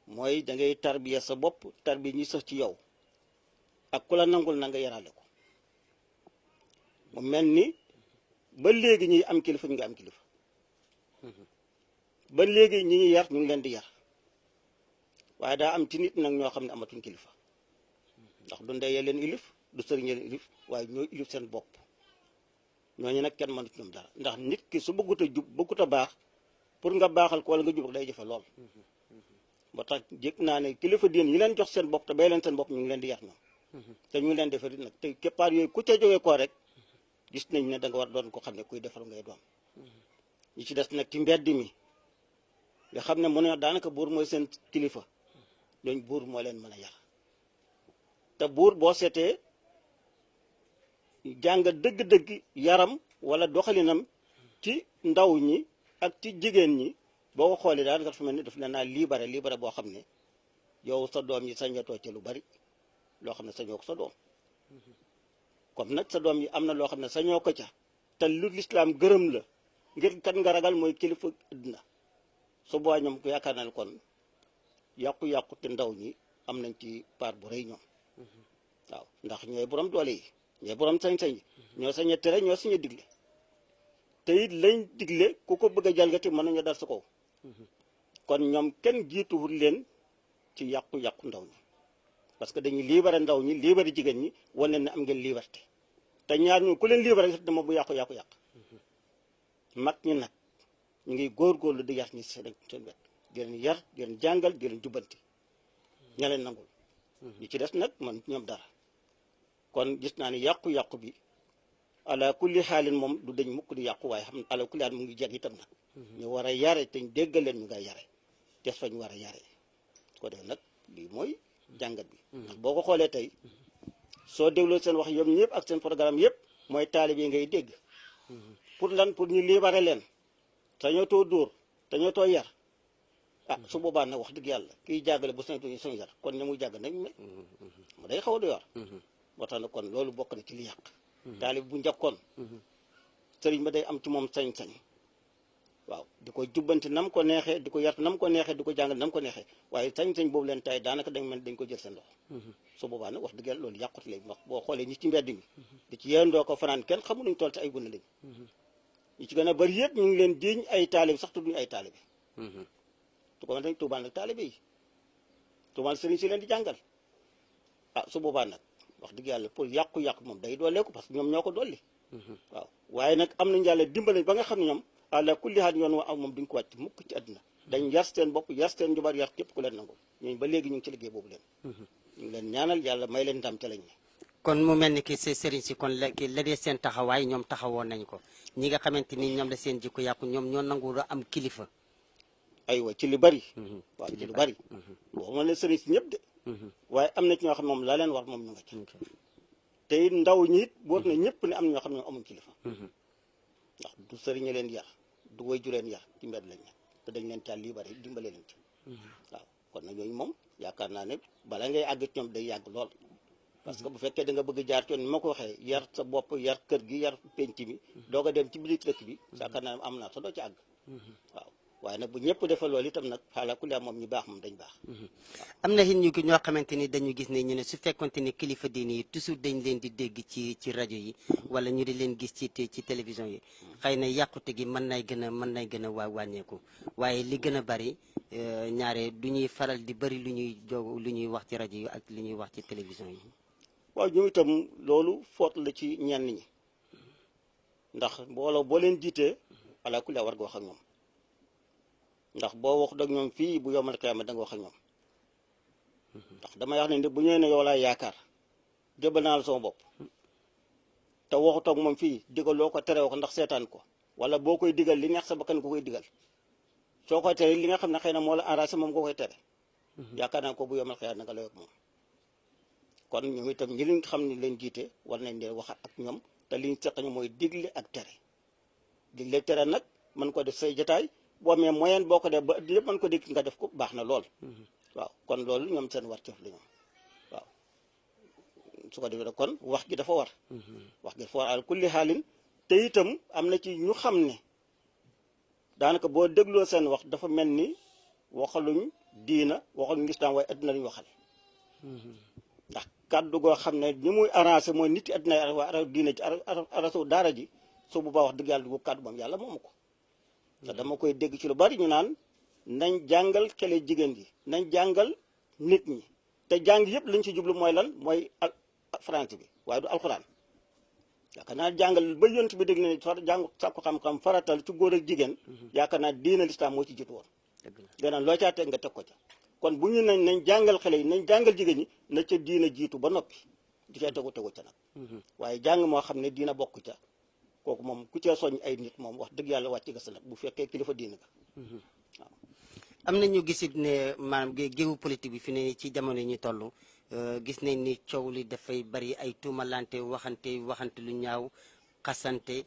mooy da ngay tarbiya sa bopp tarbiya ñi sax ci yow ak ku la nangul na nga yarale ko mu mel ni ba léegi ñi am kilifa ñu ngi am kilifa ba léegi ñi ngi yar ñu ngi leen di yar waaye daa am ci nit nag ñoo xam ne amatuñ kilifa ndax du ndey leen ilif du sëriñ leen ilif waaye ñooy ilif seen bopp ñooñu nag kenn mënut ñoom dara ndax nit ki su bëggut a jub bëggut a baax pour nga baaxal ko wala nga jub day jafe lool ba tax jég naa ne kilifa diin yi leen jox seen bopp te bay leen seen bopp ñu ngi leen di yar ñoom te ñu ngi leen defari nag te képpaar yooyu ku ca jógee koo rek gis nañ ne da nga war doon ko xam ne kuy defaru ngay doon ñi ci des nag ci mbedd mi nga xam ne mu ne daanaka buur mooy seen kilifa ñooñ buur moo leen mën a yar te buur boo seetee jàng dëgg-dëgg yaram wala doxalinam ci ndaw ñi ak ci jigéen ñi boo ko xoolee daanaka dafa mel ni daf leen naa libéré boo xam ne yow sa doom yi sañatoo ci lu bari loo xam ne sañoo ko sa doom comme nag sa doom yi am na loo xam ne sañoo ko ca te lu lislaam gërëm la ngir kat nga ragal mooy kilifa àddina su boobaa ñoom ko yaakaar naa ne kon yàqu-yàqu te ndaw ñi am nañ ci part bu rëy ñoom waaw ndax ñooy borom doole yi ñooy borom sañ-sañ yi ñoo saña tere ñoo saña digle te it lañ digle ku ko bëgg a jalgati mën nañu dal sa kaw kon ñoom kenn jiituwul leen ci yàqu-yàqu ndaw ñi parce que dañuy libéré ndaw ñi libéré jigéen ñi wane ne am ngeen liberté te ñaar ñu ku leen libéré nga dama bu yàqu-yàqu-yàq mag ñi nag ñu ngi góorgóorlu di yar ñi seen wet di leen yar di leen jàngal di leen jubbanti ña leen nangul ñi ci des nag man ñoom dara kon gis naa ne yàqu-yàqu bi ala kulli xaalin moom du dañ mukk di yàqu waaye xam ne ala kulli xaalin mu ngi jag itam nag ñu war a yare te ñu déggal leen ñu ngay yare des fa ñu war a yare su ko defee nag lii mooy jàngat bi ndax boo ko xoolee tey soo dégloo seen wax yom ñëpp ak seen programme yëpp mooy taalib yi ngay dégg pour lan pour ñu libéré leen sañoo too dóor sañoo too yar ah su boobaa nag wax dëgg yàlla kiy jàggale bu sañtu suñu yar kon ña muy jàgg nañ mu day xaw a du yor moo tax na kon loolu bokk na ci li yàq taalib bu njëkkoon sëriñ ba day am ci moom sañ-sañ waaw di ko jubbanti nam ko neexee di ko yar nam ko neexee di ko jàngal nam ko neexee waaye sañ-sañ boobu leen tay daanaka dañ mel dañ ko jël seen loxo su boobaa nag wax dëgg yàlla loolu yàqut léegi wax boo xoolee ñi ci mbedd mi di ci yendoo ko fanaan kenn xamu nuñ toll ci ay gune lañ ñi ci gën a bëri yëpp ñu ngi leen jiiñ ay taalib sax tudduñu ay taalibe su ko dañ tuubaal nag taalibe yi tuubaal sëriñ si leen di jàngal ah su boobaa nag wax dëgg yàlla pour yàqu-yàqu moom day dooleeku parce que ñoom ñoo ko dolli waaw waaye nag am nañ yàlla dimbale ba nga xam ne ñoom àla kulli haal yoon wa am moom duñ ko wàcc mukk ci àddina dañ yar seen bopp yar seen njubar yar képp ku leen nangu ñooñu ba léegi ñu ngi ci liggéey boobu leen ñu ngi leen ñaanal yàlla may leen ndam ca lañ ne kon mu mel ni ki sëriñ si kon la dee seen taxawaay ñoom taxawoon nañ ko ñi nga xamante ni ñoom la seen jikko yàqu ñoom ñoo nangu am kilifa aywa ci li bari waaw ci lu bari waxuma ne sëriñ si ñëpp de waaye am na ci ñoo xam ne moom laa leen war moom ñu nga ci te it ndaw ñi it boot na ñëpp ne am na ñoo xam ne amuñ kilifa ndax du sëriñ leen yar du way ju leen yar ci mbedd lañ ne te dañ leen caal lii bari dimbale leen ci waaw kon nag ñooñu moom yaakaar naa ne bala ngay àgg ci ñoom day yàgg lool parce que bu fekkee da nga bëgg jaar ci yoon ni ma ko waxee yar sa bopp yar kër gi yar penc mi doog a dem ci biir dëkk bi yaakaar naa ne am naa sa doo ci àgg waaw waaye nag bu ñëpp defal loolu itam nag xaaral ku moom ñu baax moom dañ baax am na it ñoo xamante ni dañu gis ne ñu ne su fekkonte ni kilifa diine yi toujours dañ leen di dégg ci rajo yi wala ñu di leen gis ci télévision yi xëy na yàqute gi mën nay gën a wàññeeku waaye li gën a bari ñaare du ñuy faral di bari lu ñuy wax ci rajo yi ak li ñuy wax ci télévision yi waaw ñoom itam loolu foot la ci ñenn ñi ndax mbooloo boo leen jiitee ala kulli war nga wax ak ñoom ndax boo wax ak ñoom fii bu yomal xiyaama da nga wax ak ñoom ndax dama wax ne bu ñëwee ne yow laa yaakaar jëbal naa la sama bopp te waxut ak moom fii digal loo ko terewoo ko ndax seetaan ko wala boo koy digal li neex sa bakkan ko koy digal soo koy tere li nga xam ne xëy na moo la arrangé moom nga koy tere yaakaar naa ko bu yomal xiyaama nga lay ak moom kon ñoom itam ñi leen xam ne leen jiite war nañ leen wax ak ñoom te liñ seq ñu mooy digle ak tere digle tere nag mën ko def say jotaay boo amee moyen boo ko def ba yëpp mën ko dégg nga def ko baax na lool waaw kon loolu ñoom seen war cëf la ñoom waaw su ko defee kon wax gi dafa war wax gi dafa war al kulli xaalin te itam am na ci ñu xam ne daanaka boo dégloo seen wax dafa mel ni waxaluñ diina waxoon lislaam waaye adduna lañu waxal ndax kàddu goo xam ne ñi muy arrangé mooy nit yi adduna yi waa ara diina ci arrangé wu daara ji su bu baa wax dëgg yàlla bu kàddu moom yàlla moomu ko te dama koy dégg ci lu bari ñu naan nañ jàngal xale jigéen yi nañ jàngal nit ñi te jàng yëpp lañ ci jublu mooy lan mooy français bi waaye du alxuraan yaakaar naa jàngal ba yont bi dégg na far jàng sàkku xam-xam faratal ci góor ak jigéen yaakaar naa diina lislaam moo ci jiitu woon gannaaw loo caa teg nga teg ko ca kon bu ñu nañ jàngal xale yi nañ jàngal jigéen ñi na ca diina jiitu ba noppi di cay tegu ca nag waaye jàng moo xam ne diina bokk ca kooku moom ku cee soñ ay nit moom wax dëgg yàlla wàcc nga sa nag bu fekkee kilifa diina ga waaw am na ñu gisit ne maanaam géewu politique bi fi ne ci jamono yi ñu toll gis nañ ni coow li dafay bari ay tuumalante waxante lu ñaaw xasante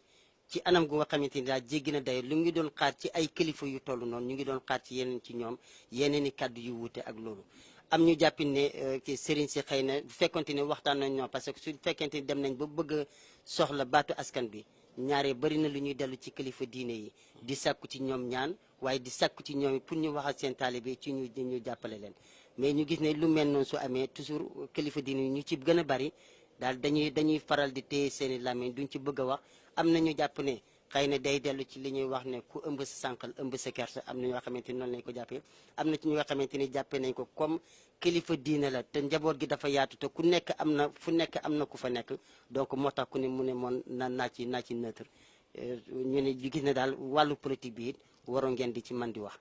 ci anam gu nga xamante ni daal jéggi na day lu ngi doon xaar ci ay kilifa yu toll noonu ñu ngi doon xaar ci yeneen ci ñoom yeneen i kàddu yu wuute ak loolu am ñu jàppin ne sëriñ si xëy na bu fekkonte ne waxtaan nañ ñoom parce que su fekkente ni dem nañ ba bëgg a soxla baatu askan bi ñaare bari na lu ñuy dellu ci kilifa diine yi di sàkku ci ñoom ñaan waaye di sàkku ci ñoom pour ñu waxal seen taalibe ci ñu jàppale leen mais ñu gis ne lu mel noonu su amee toujours kilifa diine yi ñu ci gën a bari daal dañuy faral di téye seen i làmmiñ duñ ci bëgg a wax am na ñu jàpp ne xëy na day dellu ci li ñuy wax ne ku ëmb sa sànqal ëmb sa kersa am na ñoo xamante ni noonu lañ ko jàppee am na ci ñoo xamante ni jàppee nañ ko comme kilifa diine la te njaboot gi dafa yaatu te ku nekk am na fu nekk am na ku fa nekk donc moo tax ku ne mu ne moon naa ci neutre ñu ne gis ne daal wàllu politique bi it waroo ngeen di ci man di wax.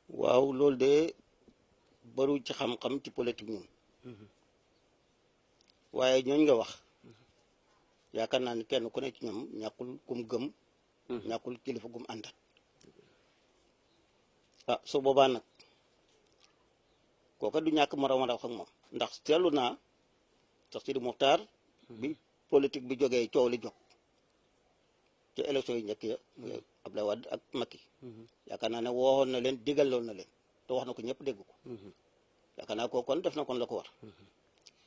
waaw loolu de baru ci xam-xam ci politique ñun waaye ñooñ nga wax yaakaar naa ni kenn ku ne ci ñoom ñàkkul kum gëm ñàkkul kilifa gum àndat ah su boobaa nag kooka du ñàkk moroom a wax ak moom ndax seetlu naa sax Sidi Muxtaar bi politique bi jógee coow li jóg ci élection yi njëkk ya Abdoulaye Wade ak Macky yaakaar naa ne woowoon na leen digaloon na leen te wax na ko ñëpp dégg ko yaakaar naa ko kon def na kon la ko war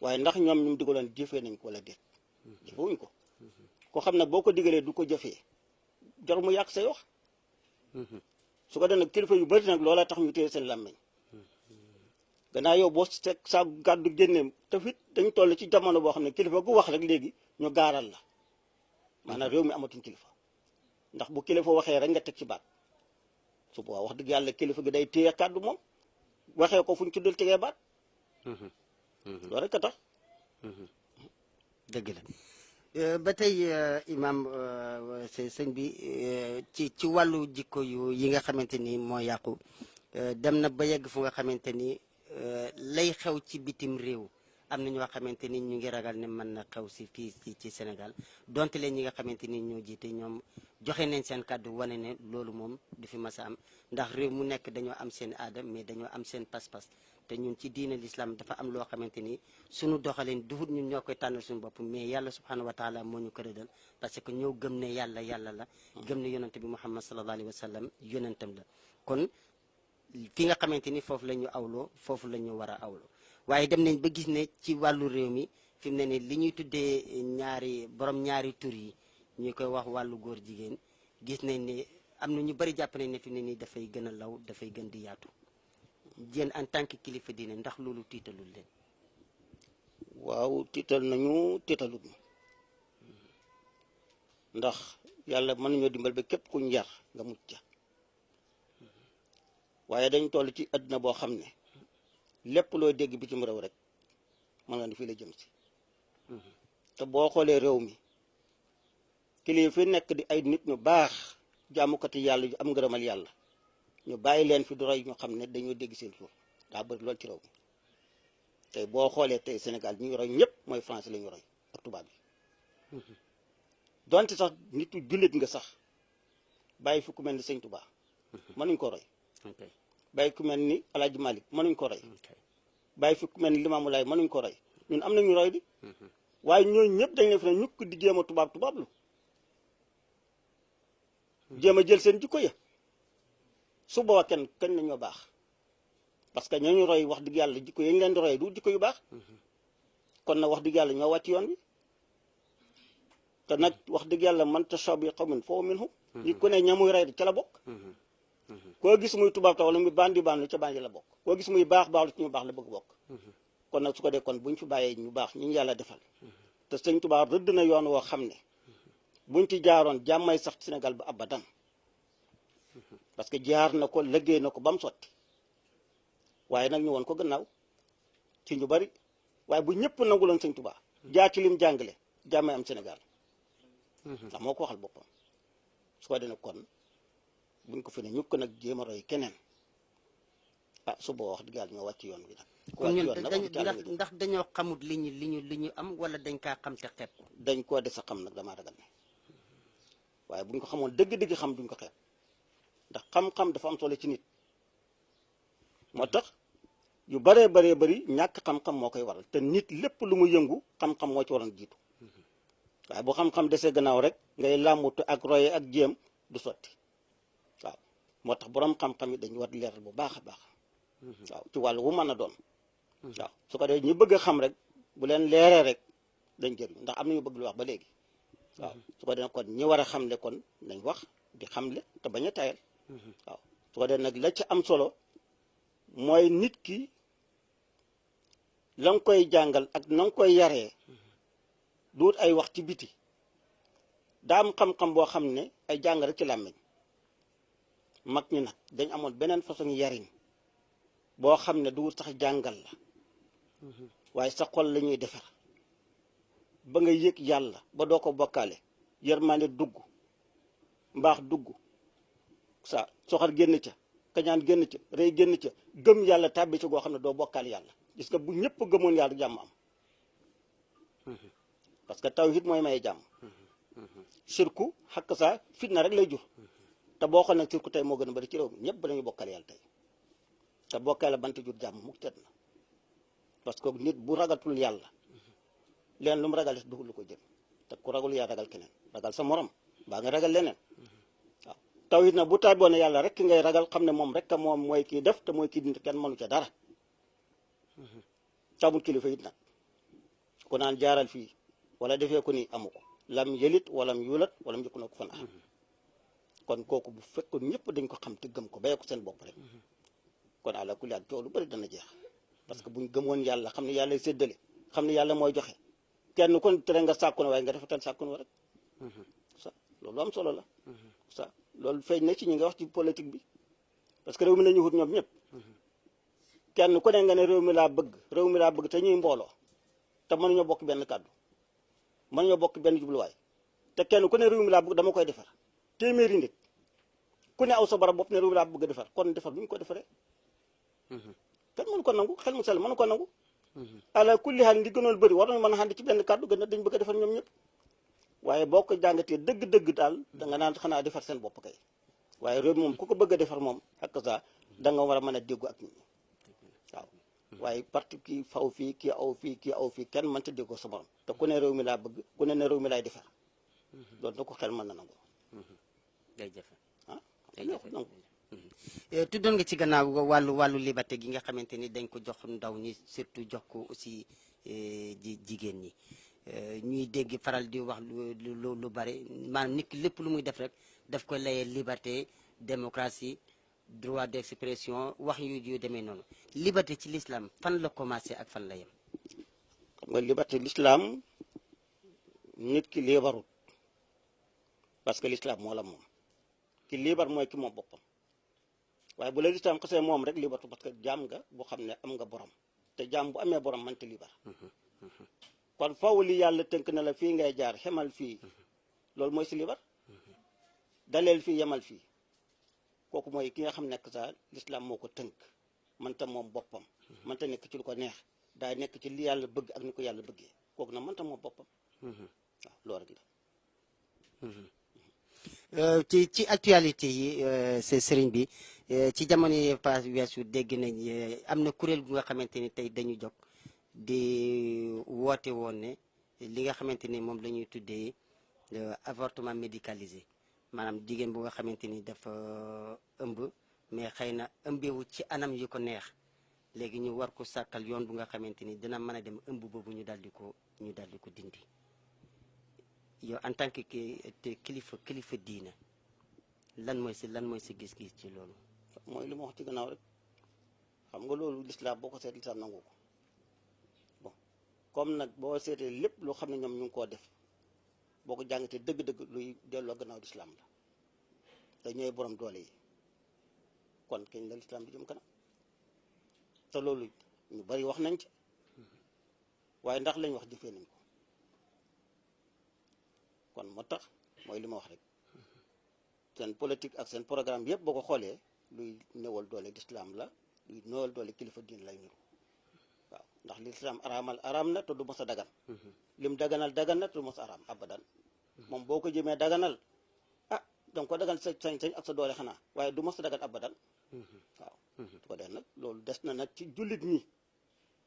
waaye ndax ñoom ñu digaloon jëfee nañ ko wala déet jëfewuñ ko ko xam ne boo ko digalee du ko jëfee jar mu yàq say wax su ko def nag kilifa yu bëri nag loola tax ñu téye seen làmmeñ gannaaw yow boo sa gàddu génneem te fit dañ toll ci jamono boo xam ne kilifa gu wax rek léegi ñu gaaral la maanaam réew mi amatuñ kilifa ndax bu kilifa waxee rek nga teg ci baat su boobaa wax dëgg yàlla kilifa gi day téye kàddu moom waxee ko fu ñu ci dul tegee baat loolu rek a tax dëgg la ba tey imam sëñ bi ci wàllu jikko yi nga xamante ni moo yàqu dem na ba yegg fu nga xamante ni lay xew ci bitim réew am na ñoo xamante ni ñu ngi ragal ne mën na xew si fii ci Sénégal donte leen ñi nga xamante ni ñoo jiite ñoom joxe nañ seen kàddu wane ne loolu moom du fi mas a am ndax réew mu nekk dañoo am seen aada mais dañoo am seen pas-pas te ñun ci diine l'islam dafa am loo xamante ni suñu doxalin duhut ñun ñoo koy tànnal suñu bopp mais yàlla subhanahu wa taala moo ñu ko rëddal parce que ñoo gëm ne yàlla la gëm ne yonante bi Muhammad sallallahu alayhi wa sallam yonantam la kon fi nga xamante ni foofu la ñu awloo foofu la ñu war a awloo waaye dem nañ ba gis ne ci wàllu réew mi fi mu ne ni li ñuy tuddee borom ñaari tur yi ñu koy wax wàllu góor jigéen gis nañ ne am na ñu bari jàpp nañ ne fi mu ne nii dafay gën a law dafay gën di yaatu yéen en tant que kilifa diine ndax loolu tiitalul leen. waaw tiital nañu tiitalut ñu ndax yàlla mën nañoo dimbal ba képp kuñ yar nga mucc ca waaye dañ toll ci àdduna boo xam ne lépp looy dégg bitim réew rek mën nga ni fii la jëm si te boo xoolee réew mi kilifa fi nekk di ay nit ñu baax jaamukati yàlla yu am ngërëmal yàlla ñu bàyyi leen fi du roy ñu xam ne dañoo dégg seen suuf daa bëri lool ci réew mi tey boo xoolee tey Sénégal ñi roy ñëpp mooy français la ñu roy ak tubaab yi donte sax nitu jullit nga sax bàyyi fi ku mel ni sëñ Tuubaa mënuñ ko roy bàyyi ku mel ni Alaaji Malik mënuñ ko roy bàyyi fi ku mel ni Limaamu Laay mënuñ ko roy ñun am nañu roy di waaye ñooñu ñëpp dañ ne fi ne ñukk di jéem a tubaab lu jéem a jël seen jikko ya su boobaa kenn nañoo baax parce que ñooñu roy wax dëgg yàlla jikko yañ leen di roy du jikko yu baax kon nag wax dëgg yàlla ñoo wàcc yoon bi te nag wax dëgg yàlla man tashabaha bi qawmin fa huwa minhum ñi ku ne ñamuy roy ca la bokk koo gis muy tubaab tax wala muy bandi bandi ca bandi la bokk koo gis muy baax baax lu ci ñu baax la bëgg bokk kon nag su ko dee kon buñ fi bàyyee ñu baax ñu yàlla defal te sëñ Tuubaa rëdd na yoon woo xam ne buñ ci jaaroon jàmmay sax Sénégal ba abadan parce que jaar na ko liggéey na ko ba mu sotti waaye nag ñu woon ko gannaaw ci ñu bari waaye bu ñëpp nanguloon sëñ Tuubaa jaar ci lim jàngale jàmmay am Sénégal ndax moo ko waxal boppam su ko dee nag kon buñ ko fi ne ñu ko nag jéem a roy keneen ah suba wax dëgg yàlla ñoo wàcc yoon bi nag. kon ñun ndax dañoo xamut li ñu am wala dañ kaa xam te xeeb. dañ koo des a xam nag damaa ragal ne waaye buñ ko xamoon dëgg-dëgg xam duñ ko xeeb ndax xam-xam dafa am solo ci nit moo tax yu baree bari ñàkk xam-xam moo koy waral te nit lépp lu mu yëngu xam-xam moo ci waroon jiitu waaye bu xam-xam desee gannaaw rek ngay làmbutu ak roye ak jéem du sotti waaw moo tax borom xam-xam yi dañu war di leeral bu baax a baax waaw ci wàllu wu mën a doon waaw su ko dee ñu bëgg a xam rek bu leen leeree rek dañ jëriñ ndax am na ñu bëgg lu wax ba léegi waaw su ko dee kon ñi war a xamle kon nañ wax di xamle te bañ a tayal waaw su ko dee nag la ci am solo mooy nit ki la nga koy jàngal ak na nga koy yaree duut ay wax ci biti daa am xam-xam boo xam ne ay jàng rek ci làmmiñ mag ñi nag dañ amoon beneen façon yariñ boo xam ne duut sax jàngal la waaye sa xol la ñuy defar ba nga yëg yàlla ba doo ko bokkaale yërmande dugg mbaax dugg sa soxar génn ca kañaan génn ca rëy génn ca gëm yàlla tàbbi ci goo xam ne doo bokkaale yàlla gis nga bu ñëpp gëmoon yàlla jàmm am parce que tawhid mooy may jàmm sirku xakk saa fitna rek lay jur te boo xool nag sirku tey moo gën a bari ci réew mi ñëpp dañuy bokkale yàlla tey te bokkale bant jur jàmm mukk tet na parce que nit bu ragatul yàlla leen lu mu ragal dugul lu ko jëm te ku ragul yaa ragal keneen ragal sa morom mbaa nga ragal leneen waaw tawhid nag bu tàbboon ne yàlla rek ki ngay ragal xam ne moom rek moom mooy kii def te mooy kii dindi kenn mënu ca dara tamul kilifa it nag ku naan jaaral fii wala defee ko ni amu ko lam yëlit walam yulat walam njëkku na ko fan am kon kooku bu fekkoon ñëpp dañ ko xam te gëm ko bayee ko seen bopp rek kon àla kulli ak coow lu bëri dana jeex parce que buñ gëmoon yàlla xam ne yàlla séddale xam ne yàlla mooy joxe kenn kon tere nga sàkku na waaye nga defetal sàkku na rek ça loolu am solo la ça loolu feeñ na ci ñi nga wax ci politique bi parce que réew mi la ñu wut ñoom ñëpp kenn ku ne nga ne réew mi laa bëgg te ñuy mbooloo te mënuñoo bokk benn kàddu mënuñoo bokk benn jubluwaay te kenn ku ne réew mi laa bëgg dama koy defar téeméeri nit ku ne aw sa barab bopp ne réew mi laa bëgg a defar kon defar bu ñu ko defaree kenn mënu ko nangu xel mu sell mënu ko nangu ala kulli xaal li gënoon bëri war nañu mën a ànd ci benn kàddu gën a dañ bëgg a defar ñoom ñëpp waaye boo ko jàngatee dëgg-dëgg daal da nga naan xanaa defar seen bopp kay waaye réew moom ku ko bëgg a defar moom ak ça da nga war a mën a déggu ak nit ñi waaw waaye parti kii faw fii kii aw fii kenn mënta déggoo sa morom te ku ne réew mi laa bëgg ku ne réew mi laay defar loolu na ko xel mën na nangu day jafe ah nangu tuddoon nga ci gannaaw wàllu liberté gi nga xamante ni dañ ko jox ndaw ñi surtout jox ko aussi jigéen ñi ñuy dégg faral di wax lu bari maanaam nit ki lépp lu muy def rek daf koy layee liberté démocratie droit d'expression wax yu demee noonu liberté ci l'islam fan la commencé ak fan la yem. xam nga liberté l'islam nit ki liibarut parce que l'islam moo la moom ki liibar mooy ki moom boppam waaye bu la l'islam xasee moom rek liibartu parce que jaam nga boo xam ne am nga borom te jaam bu amee borom mënta liibar kon faw li yàlla tënk na la fii ngay jaar xemal fii loolu mooy si liibar daleel fii yemal fii kooku mooy ki nga xam nekk sa l'islam moo ko tënk mënta moom boppam mënta nekk ci lu ko neex daa nekk ci li yàlla bëgg ak ni ko yàlla bëggee kooku nag mënta moom boppam waaw loolu rek la ci actualité yi sëriñ bi ci jamono yi pass weesu dégg nañ am na kuréel gu nga xamante ni tey dañu jóg di woote woon ne li nga xamante ni moom la ñuy tuddee avortement médicalisé maanaam jigéen bu nga xamante ni dafa ëmb mais xëy na ëmbewu ci anam yu ko neex léegi ñu war ko sàkkal yoon bu nga xamante ni dina mën a dem ëmb boobu ñu daldi ko dindi yow en tant que kilifa diina lan mooy si gis-gis ci loolu. mooy li ma wax ci gannaaw rek xam nga loolu lislaam boo ko seet lislaam nangu ko bon comme nag boo seetee lépp loo xam ne ñoom ñu ngi koo def boo ko jàngatee dëgg-dëgg luy delloo gannaaw lislaam la te ñooy borom doole yi kon kañ la lislaam di jëm kanam te loolu ñu bari wax nañ ci waaye ndax lañ wax jëfee nañ ko kon moo tax mooy li ma wax rek seen politique ak seen programme yëpp boo ko xoolee luy néewal doole lislaam la luy néewal doole kilifa diin lay niru waaw ndax lislaam araam na te du mos a dagan lim daganal na te du mos a araam abadan moom boo ko jëmee daganal ah danga ko dagan sa sañ-sañ ak sa doole xanaa waaye du mos a dagan abadan waaw su ko dee nag loolu des na nag ci jullit ñi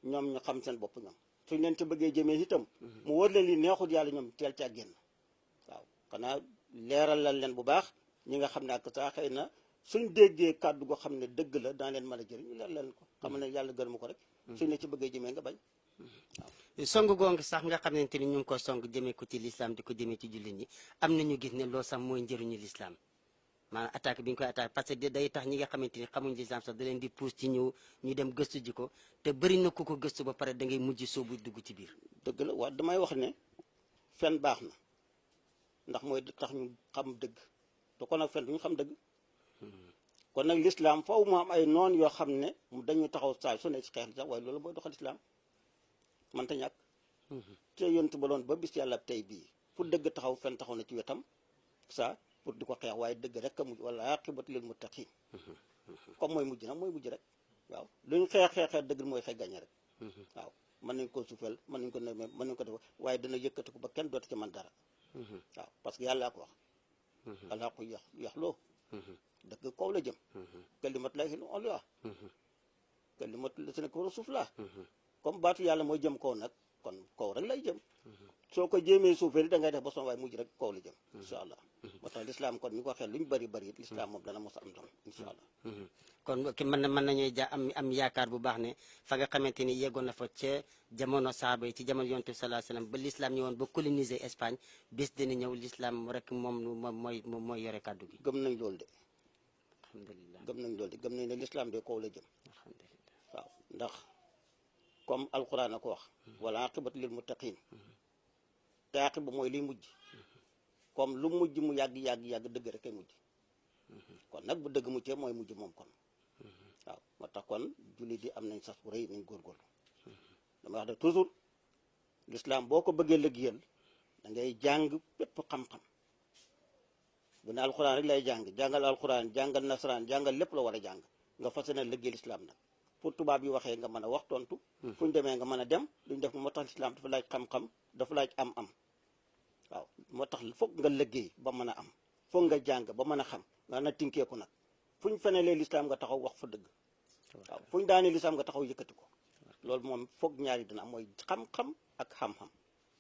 ñoom ñu xam seen bopp ñoom suñ leen ci bëggee jëmee itam mu wër leen li neexut yàlla ñoom teel ci ak génn waaw xanaa leeralal leen bu baax ñi nga xam ne ak saa xëy na suñ déggee kàddu goo xam ne dëgg la dana leen mën a jëriñ leer leen ko xam ne yàlla gërëmu ko rek suñ ne ci bëggee jëmee nga bañ waaw song goongu sax nga xamante ni ñu ngi ko song jëmee ko ci lislaam di ko jëmee ci jullit ñi am na ñu gis ne loolu sax mooy njëriñu lislaam maanaam attaque bi ñu koy attaque parce que day tax ñi nga xamante ni xamuñ lislaam sax da leen di pousse ci ñu dem gëstu ji ko te bëri na ku ko gëstu ba pare da ngay mujj soobu dugg ci biir dëgg la waaw damay wax ne fen baax na ndax mooy tax ñu xam dëgg te kon nag fen du ñu xam dëgg kon nag lislaam foofu mu am ay noon yoo xam ne dañuy taxaw saa su ne ci xeex li sax waaye loolu mooy doxal lislaam man ta ñàkk te yontu ba loon ba bis yàlla tey bii fu dëgg taxaw fen taxaw na ci wetam ça pour di ko xeex waaye dëgg rek a mujj wala aqibatu lil muttaqin comme mooy mujj nag mooy mujj rek waaw luñ xeex dëgg mooy xeex gañe rek waaw mën nañ koo suufeel mën nañ ko neme mën nañ ko def waaye dana yëkkati ko ba kenn dootu ci man dara waaw parce que yàllaa ko wax alaa ko yaxloo dëgg kaw la jëm kalimat laahi al-ulyaa kalimat llaziina kafaru suflaa comme baatu yàlla mooy jëm kaw nag kon kaw rek lay jëm soo ko jéemee suufee da ngay def ba son waaye mujj rek kaw la jëm incha allah moo tax lislaam kon ñu ko waxee luñ bëri bëri it lislaam moom dana mos a am ndam incha allah kon ki mën nañuy am yaakaar bu baax ne fa nga xamante ni yeggoon na fa ca jamono saaba yi ci jamono yonent bi sallallahu alayhi wasallam ba l'islam ñëwoon ba coloniser Espagne bés dina ñëw l'islam rek moom mooy yore kàddu gi gëm nañ loolu de alhamdulilah gëm nañ loolu de gëm nañ ne lislaam de kaw la jëm waaw ndax comme alquran a ko wax wala aqibatu lil muttaqin te aqiba mooy liy mujj comme lu mujj mu yàgg dëgg rek kay mujj kon nag bu dëgg muccee mooy mujj moom kon waaw moo tax kon jullit yi am nañ sax bu rëy nañ góorgóorlu dama wax de toujours l'islam boo ko bëggee liggéeyal da ngay jàng bépp xam-xam bu ne alxuraan rek lay jàngal alxuraan jàngal nasaraan jàngal lépp la war a jàng nga fas yéene liggéey l'islam nag pour tubaab yi waxee nga mën a wax tontu fu ñu demee nga mën a dem duñ def moo tax l'islam dafa laaj xam-xam dafa laaj am-am waaw moo tax foog nga liggéey ba mën a am foog nga jàng ba mën a xam nga na tinkeeku nag fu ñu fenelee l'islam nga taxaw wax fa dëgg waaw fu ñu daanee l'islam nga taxaw yëkkati ko loolu moom foog ñaari dina am mooy xam-xam ak xam-xam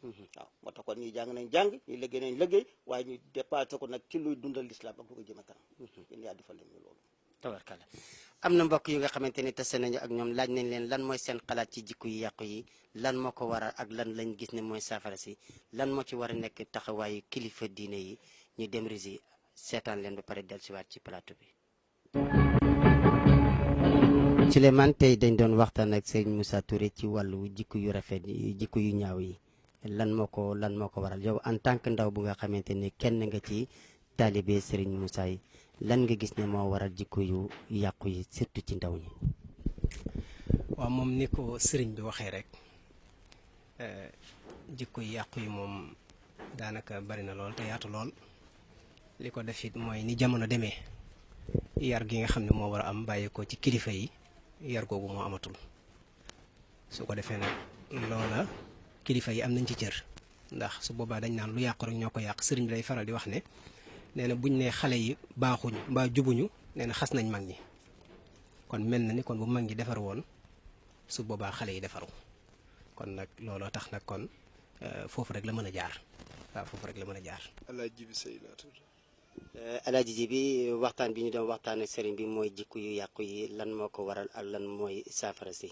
waaw moo tax kon ñii jàng nañ jàng ñi liggéey nañ liggéey waaye ñu dépassé ko nag ci luy dundal l'islam ak lu ko jëme kanam yéen yaa defal leen ñu loolu tabarkalla am na mbokk yu nga xamante ni tase nañu ak ñoom laaj nañ leen lan mooy seen xalaat ci jikko yu yàqu yi lan moo ko waral ak lan lañ gis ne mooy saafara si lan moo ci war a nekk taxawaayu kilifa diine yi ñu dem risi seetaan leen ba pare dellusiwaat ci plateau bi. Souleymane tey dañ doon waxtaan ak Serigne Moussa Touré ci wàllu jikko yu rafet yi jikko yu ñaaw yi lan moo ko waral yow en tant que ndaw bu nga xamante ni kenn nga ci taalibe Serigne Moussa yi lan nga gis ne moo waral jikko yu yàqu yi surtout ci ndaw ñi. waaw moom ni ko sëriñ bi waxee rek jikko yu yàqu yi moom daanaka bari na lool te yaatu lool li ko def it mooy ni jamono demee yar gi nga xam ne moo war a am bàyyi ko ci kilifa yi yar googu moo amatul su ko defee nag loola kilifa yi am nañ ci cër ndax su boobaa dañ naan lu yàqu rek ñoo ko yàq sëriñ bi lay faral di wax ne nee na buñ ne xale yi baaxuñ mbaa jubuñu nee na xas nañ mag ñi kon mel na ni kon bu mag ñi defar woon su boobaa xale yi defaru kon nag looloo tax nag kon foofu rek la mën a jaar waaw foofu rek la mën a jaar. Alaaji bi Sey laa tudd. Alaaji ji bi waxtaan bi ñu doon waxtaan ak sëriñ bi mooy jikko yu yàqu yi lan moo ko waral ak lan mooy saafara si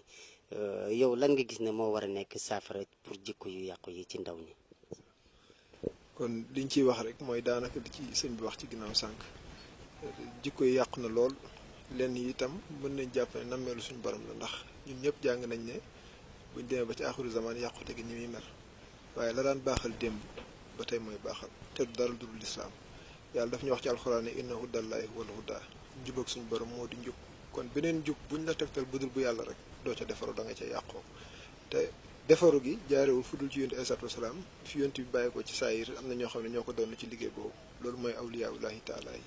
yow lan nga gis ne moo war a nekk saafara pour jikko yu yàqu yi ci ndaw ñi. kon liñ ciy wax rek mooy daanaka di ci sëñ bi wax ci ginnaaw sànq jikko yi yàqu na lool lenn yi itam mën nañ jàpp ne nammeelu suñu borom la ndax ñun ñëpp jàng nañ ne buñ demee ba ci axiru zaman yàqute gi ni muy mel waaye la daan baaxal démb ba tey mooy baaxal te du dara dul lislaam yàlla daf ñu wax ci alxuraan ne inna hudallahi huwal huda njub ak suñu borom moo di njub kon beneen njub buñ la tegtal budul bu yàlla rek doo ca defaru da nga ca yàqoo te defaru gi jaarewul fu dul ci yonent alayhi salaatu wasalaam fi yonent bi bàyyi ko ci saayir am na ñoo xam ne ñoo ko doon ci liggéey boobu loolu mooy awliyaullahi taala yi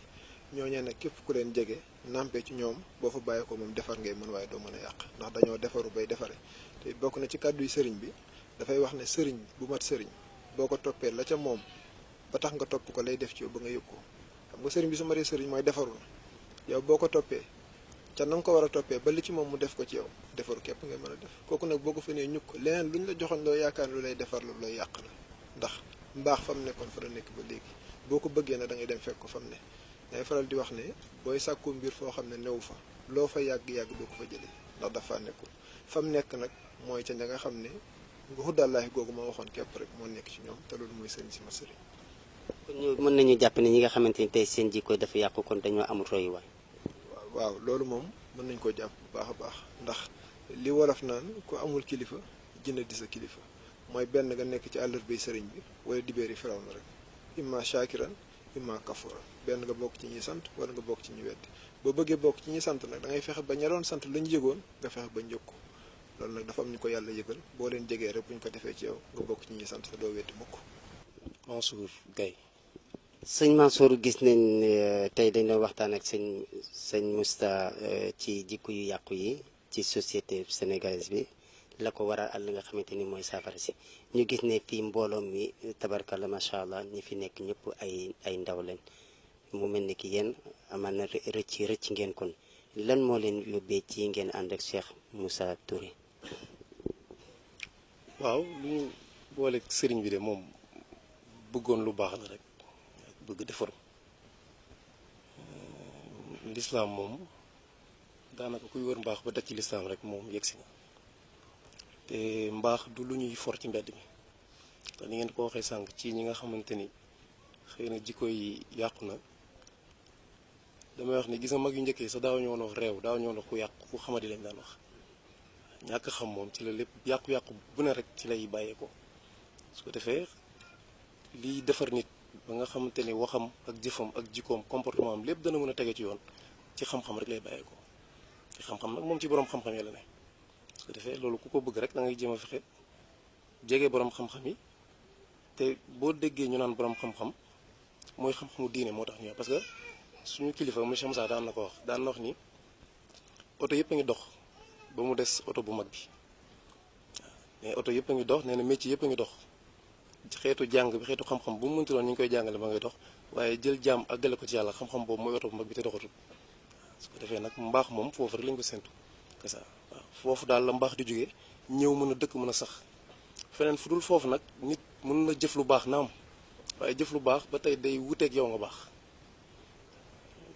ñooñee nag képp ku leen jege nampé ci ñoom boo fa bàyyi ko moom defar ngay mën waaye doo mën a yàq ndax dañoo defaru bay defare te bokk na ci kàddu yi sëriñ bi dafay wax ne sëriñ bu mat sëriñ boo ko toppee la ca moom ba tax nga topp ko lay def ci yow ba nga yëg ko xam nga sëriñ bi su matee sëriñ mooy defaru na yow boo ko toppee ca na nga ko war a toppee ba li ci moom mu def ko ci yow defaru képp ngay mën a def kooku nag boo ko fa nee ñukk leneen luñ la joxoon loo yaakaar lu lay defar lu lay yàq la ndax mbaax fa mu nekkoon fa la nekk ba léegi boo ko bëggee na da ngay dem fekk ko fa mu ne day faral di wax ne booy sàkku mbir foo xam ne newu fa loo fa yàgg-yàgg doo ko fa jëlee ndax dafa nekkul fa mu nekk nag mooy ca ña nga xam ne nga xuddallaahi googu ma waxoon képp rek moo nekk ci ñoom te loolu mooy sëriñ si ma sëriñ kon ñu mën nañu jàpp ne ñi nga xamante ni tey seen jikko dafa yàqu kon dañoo amul royuwaay. waaw loolu moom mën nañ koo jàpp bu baax a baax ndax li wolof naan ku amul kilifa jënd di sa kilifa mooy benn nga nekk ci àllarbay sëriñ bi wala dibéeri firaw na rek imma shakiran imma kafura benn nga bokk ci ñuy sant wala nga bokk ci ñu weddi boo bëggee bokk ci ñuy sant nag da ngay fexe ba ña doon sant lañu yëgoon nga fexe ba njëg ko loolu nag dafa am ñu ko yàlla yëgal boo leen jegee rek bu ñu ko defee ci yow nga bokk ci ñuy sant te doo weddi mukk. Mansour Gaye. sëñ Mansour gis nañ tey dañoo waxtaan ak sëñ Moustapha ci jikko yu yàqu yi ci société sénégalaise bi la ko waral ak li nga xamante ni mooy saafara si ñu gis ne fii mbooloo mi tabarkalla macha allah ñi fi nekk ñëpp ay ndaw leen mu mel ni ki yéen amaan na rëcc ngeen kon lan moo leen yóbbee ci ngeen ànd ak Cheikh Moussa Touré. waaw lu ñu booleeg sëriñ bi de moom bëggoon lu baax la rek bëgg defaru lislaam moom daanaka kuy wër mbaax ba daj ci lislaam rek moom yegsi na te mbaax du lu ñuy for ci mbedd mi te ni ngeen ko waxee sànq ci ñi nga xamante ni xëy na jikko yi yàqu na damay wax ni gis nga mag yu njëkkee sa daaw ñoo wax réew daaw ñoo wax ku yàqu ku xamadi lañ daan wax ñàkk xam moom ci la lépp yàqu-yàqu bu ne rek ci lay bàyyeekoo su ko defee liy defar nit ba nga xamante ni waxam ak jëfam ak jikkoom comportement am lépp dana mën a tege ci yoon ci xam-xam rek lay bàyyeekoo ci xam-xam nag moom ci borom xam-xam yi la ne su ko defee loolu ku ko bëgg rek da ngay jéem a fexe jege borom xam-xam yi te boo déggee ñu naan borom xam-xam mooy xam-xamu diine moo tax ñu parce que suñu kilifa monsieur Moussa daan na ko wax daan na wax ni oto yëpp a ngi dox ba mu des oto bu mag bi waaw mais oto yëpp a ngi dox nee na métier yëpp a ngi dox xeetu jàng bi xeetu xam-xam bu mu mënti doon ñu ngi koy jàngale ba ngay dox waaye jël jaam àggale ko ci yàlla xam-xam boobu mooy oto bu mag bi te doxatul su ko defee nag mbaax moom foofu rek lañ ko séntu que ça waaw foofu daal la mbaax di jógee ñëw mën a dëkk mën a sax feneen fu dul foofu nag nit mën na jëf lu baax naam waaye jëf lu baax ba tey day wuteeg yow nga baax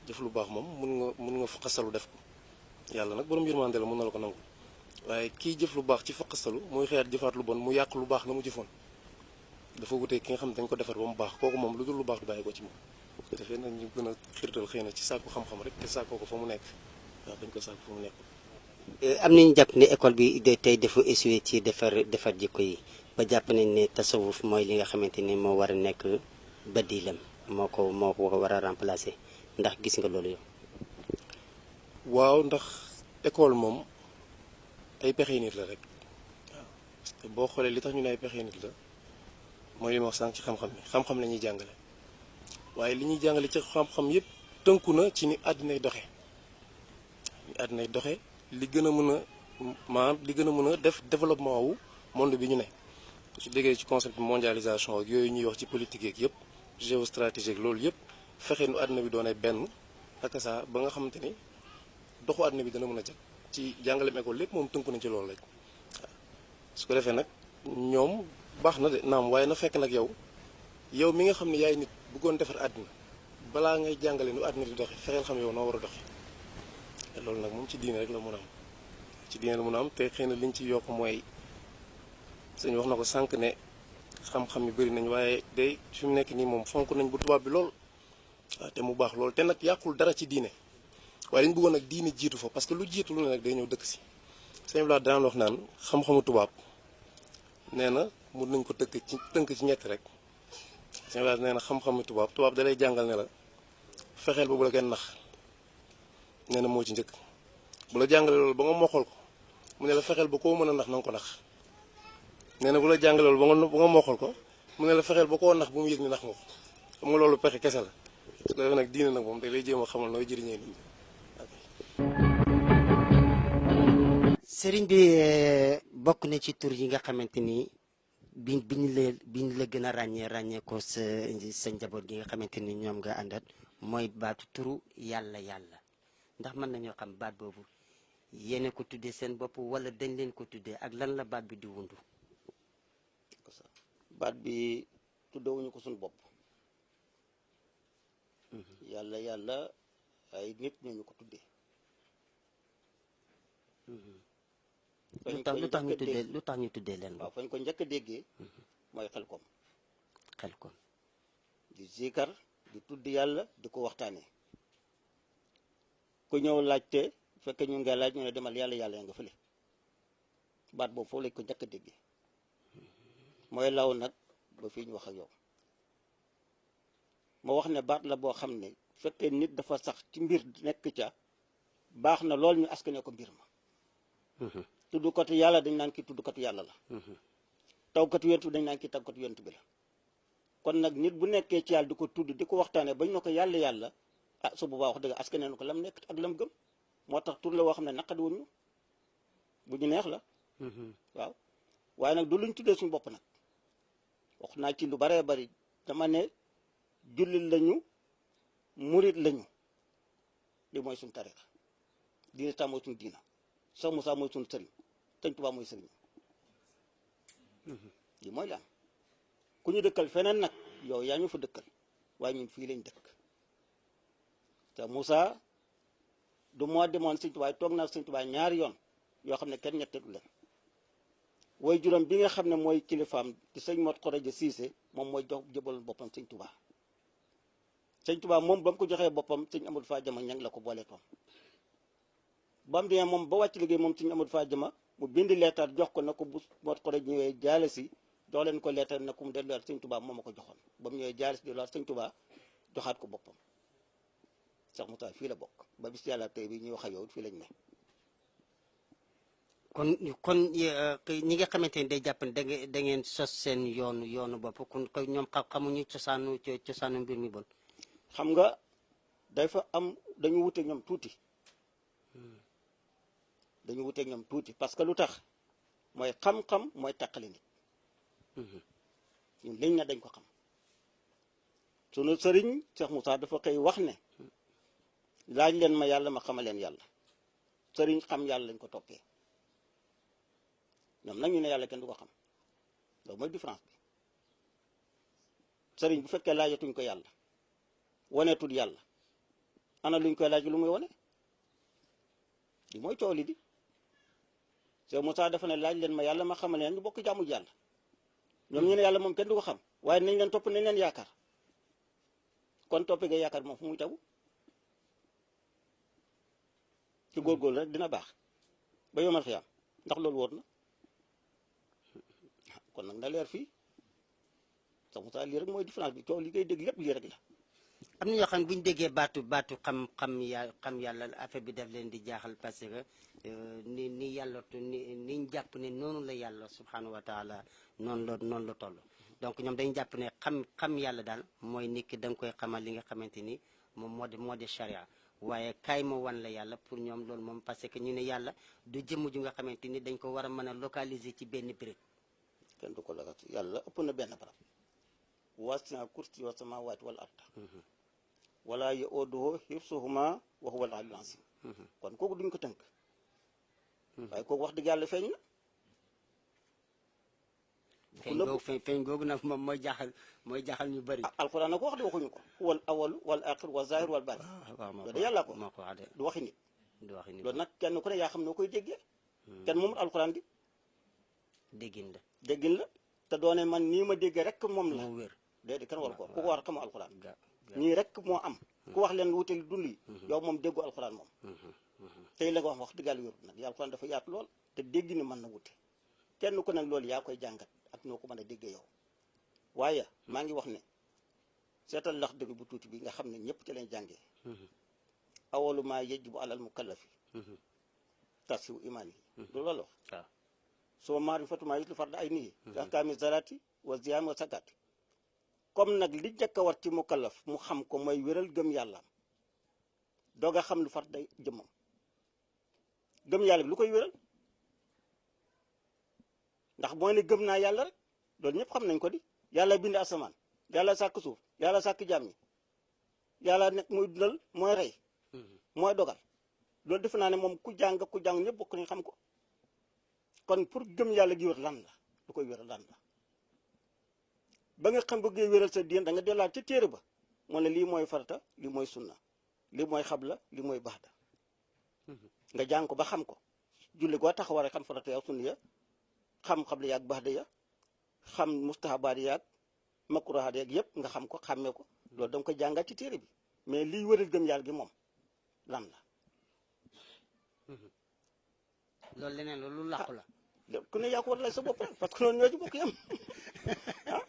jëf lu baax moom mën nga faqasalu def ko yàlla nag borom yërmande la mën na la ko nangu waaye kii jëf lu baax ci faqasalu muy xeet jëfaat lu bon mu yàq lu baax na mu jëfoon dafa wuteeg ki nga xam ne dañ ko defar ba mu baax kooku moom lu dul lu baax du bàyyi ko ci moom su ko defee nag ñu gën a xirtal xëy na ci sàkku xam-xam rek te sàkkoo ko fa mu nekk waaw dañ ko sàkku fa mu nekk. am nañu jàpp ne école bi tey dafa échoué ci defar jikko yi ba jàpp nañ ne tasawuf mooy li nga xamante ni moo war a nekk badilam moo ko war a remplacer ndax gis nga loolu yow. waaw ndax école moom ay pexe nit la rek waaw parce que boo xoolee li tax ñu ne ay pexe nit la mooy li ma wax sànq ci xam-xam bi xam-xam la ñuy jàngale waaye li ñuy jàngale ci xam-xam yépp tënku na ci ni àddinay doxe ni àddinay doxe li gën a mën a maanaam li gën a mën a def développement wu monde bi ñu ne su déggee ci concept mondialisation ak yooyu ñuy wax ci politique yeeg yëpp géostratégique loolu yëpp fexe nu àddina bi doonee benn ak saa ba nga xamante ni doxu àddina bi dana mën a jag ci jàngaleem école lépp moom tënku nañ ci loolu rek waaw su ko defee nag ñoom baax na de naam waaye na fekk nag yow mi nga xam ne yaay nit bëggoon defar àddina balaa ngay jàngale nu àddina di doxe fexeel xam yow noo war a doxe loolu nag moom ci diine rek la mën a am ci diine la mën a am te xëy na liñ ci yokk mooy sëñ wax na ko sànq ne xam-xam yi bëri nañ waaye day fi mu nekk nii moom fonk nañ bu tubaab bi lool waaw te mu baax loolu te nag yàqul dara ci diine waaye dañ bëggoon nag diine jiitu fa parce que lu jiitu lu ne nag day ñëw dëkk si sëñ Blas daan wax naan xam-xamu tubaab nee na mun nañ ko tënk ci ñett rek sëñ Blas nee na xam-xamu tubaab da lay jàngal ne la fexeel ba bu la kenn nax nee na moo ci njëkk bu la jàngale loolu ba nga mokkal ko mu ne la fexeel ba koo mën a nax na nga ko nax nee na bu la jàngale loolu ba nga mokkal ko mu ne la fexeel ba koo nax bu mu yëg ni nax nga ko xam nga loolu pexe kese la su ko defee nag diine nag moom da lay jéem a xamal nooy jëriñee nit ñi. sëriñ bi bokk na ci tur yi nga xamante ni biñ la gën a ràññee ko sa njaboot gi nga xamante ni ñoom nga àndat mooy baatu turu yàlla ndax mën nañoo xam baat boobu yéene ko tuddee seen bopp wala dañ leen ko tuddee ak lan la baat bi di wundu. baat bi tuddewuñu ko suñu bopp. yàlla ay nit ñooñu ko tuddee. lu tax ñu tuddee leen. waaw fañ ko njëkk a déggee. mooy xelkom. xelkom. di zikar di tudd yàlla di ko waxtaanee. ku ñëw laajte bu fekkee ñu ngay laaj ñu ne demal yàlla ya nga fële. baat boobu foofu lañ ko njëkk a déggee. mooy law nag ba fii ñu wax ak yow. ma wax ne baat la boo xam ne fekkee nit dafa sax ci mbir nekk ca baax na lool ñu askane ko mbir ma. tuddukatu yàlla dañ naan ki tuddukatu yàlla la. tawkatu yonent bi dañ naan ki tawkatu yonent bi la. kon nag nit bu nekkee ci yàlla di ko tudd di ko waxtaanee bañ na ko yàlla ah su boobaa wax dëgg askane na ko lam nekk ak lam gëm moo tax tur la woo xam ne naqadi wuñu bu ñu neex la. waaw waaye nag du luñ tuddee suñu bopp nag wax naa ci lu baree bari dama ne jullit lañu murit lañu li mooy suñu tarixa diine tam mooy suñu diina Cheikh Moussa mooy suñu sëriñ Sëñ Tuubaa mooy sëriñ li mooy la am ku ñu dëkkal feneen nag yow yaa ñu fa dëkkal waaye ñun fii lañ dëkk te Moussa du moo demoon Sëñ Tuubaa toog naa Sëñ Tuubaa ñaari yoon yoo xam ne kenn ñetteelu leen way juróom bi nga xam ne mooy kilifaam di sëñ Mot Xoroja Siise moom mooy jox jëbal boppam Sëñ Tuubaa Sëñ Tuubaa moom ba mu ko joxee boppam sëñ Amadou Fa Jama ñang la ko boole toom ba mu demee moom ba wàcc liggéey moom sëñ Amadou Fa Jama mu bindi leetar jox ko na ko bu Mot Xoroja ñëwee jaale si jox leen ko leetar na ko mu delluwaat Sëñ Tuubaa moom ma ko joxoon ba mu ñëwee jaale si delluwaat Sëñ Tuubaa joxaat ko boppam Cheikh Moussa fii la bokk ba bis yàlla tey bi ñuy wax ak yow fii lañ ne. kon ñi nga xamante ni day jàpp ne da ngeen sos seen yoonu bopp kon ñoom xamuñu cosaanu mbir mi bon. xam nga dafa am dañu wuteeg ñoom tuuti. dañu wuteeg ñoom tuuti parce que lu tax mooy xam-xam mooy tàqali nit. ñun liñ ne dañ ko xam. sunu sëriñ Cheikh Moussa dafa xëy wax ne. laaj leen ma yàlla ma xamaleen yàlla. sëriñ xam yàlla lañ ko toppee. ñoom nag ñu ne yàlla kenn du ko xam loolu mooy différence bi sëriñ bu fekkee laajatuñ ko yàlla waneetul yàlla ana luñ koy laaj lu muy wane li mooy coow li di Cheikh Moussa dafa ne laaj leen ma yàlla ma xamal leen ñu bokk jaamu yàlla ñoom ñu ne yàlla moom kenn du ko xam waaye nañ leen topp nañ leen yaakaar kon toppee nga yaakaar moom fu muy tagu ci góorgóorlu rek dina baax ba yomal xiyaam ndax loolu wóor na kon nag na leer fii Cheikh Moussa lii rek mooy différence bi coow li ngay dégg lépp lii rek la. am na ñoo xam ne bu ñu déggee baatu xam yàlla affaire bi daf leen di jaaxal parce que ni yàlla ni ñu jàpp ne noonu la yàlla subhanahu wa taala noonu la toll donc ñoom dañu jàpp ne xam yàlla daal mooy nit ki da nga koy xamal li nga xamante ni moom moo di charia waaye kaay ma wan la yàlla pour ñoom loolu moom parce que ñu ne yàlla du jëmm ju nga xamante ni dañ ko war a mën a localiser ci benn béréb. kenn du ko localiser yàlla ëpp na benn barab wasi'a kursiyyu samaawaati wal ard wala ya'uuduhu hifzuhumaa wa huwal aliyyul aziim kon kooku duñ ko tënk waaye kooku wax dëgg yàlla feeñ na feeñ googu nag moom mooy jaaxal ñu bëri. alxuraan na ko wax de waxuñu ko huwal awwalu wal aaxiru wa zaahir wal baatin loolu de yàlla ko du waxi nit loolu nag kenn ku ne yaa xam noo koy déggee kenn moomut alxuraan di déggin la te doone man nii ma déggee rek moom la moo wér déedéet kenn war ko ku ko war xamu alxuraan ñii rek moo am ku wax leen wutali dund yi yow moom déggu alxuraan moom tey la nga wax dëgg yàlla wérut nag alxuraan dafa yaatu lool te dégg ni mën na wute kenn ku nag loolu yaa koy jàngat ak noo ko mën a déggee yow waaye maa ngi wax ne seetal lax dëgg bu tuuti bi nga xam ne ñëpp ci lañ jàngee awalu maa yajibu alal mukallafi tasiw imaan yi du loolu wax soo maarifatu maa yitlu farda ay nii ahkaami zalaati wa ziyaam wa sakaati comme nag li njëkk a war ci mukallaf mu xam ko mooy wéral gëm yàlla doog a xam lu far day jëmmam gëm yàlla bi lu koy wéral ndax mooy ne gëm naa yàlla rek loolu ñëpp xam nañ ko di yàlla bind asamaan yàlla sàkk suuf yàlla sàkk jaam ñi yàlla nekk mooy dundal mooy rey mooy dogal loolu defe naa ne moom ku jàng ñëpp bokk nañ xam ko kon pour gëm yàlla gi wér lan la lu koy wéral lan la ba nga xam bëggee wéral sa diin da nga dellaat ca téere ba moo ne lii mooy farata lii mooy sunna lii mooy xabla lii mooy baxda nga jàng ko ba xam ko julli goo taxaw rek xam farata ya sunna ya xam xabla yaag baxda ya xam mustahabaat yaag makruhaat yaag yëpp nga xam ko xàmmee ko loolu da nga koy jàngaat ci téere bi mais liy wéral gëm yàlla gi moom lan la loolu leneen loolu lu làqu la ku ne yaa ko war lay sa bopp rek parce que loolu ñoo ci bokk yam ah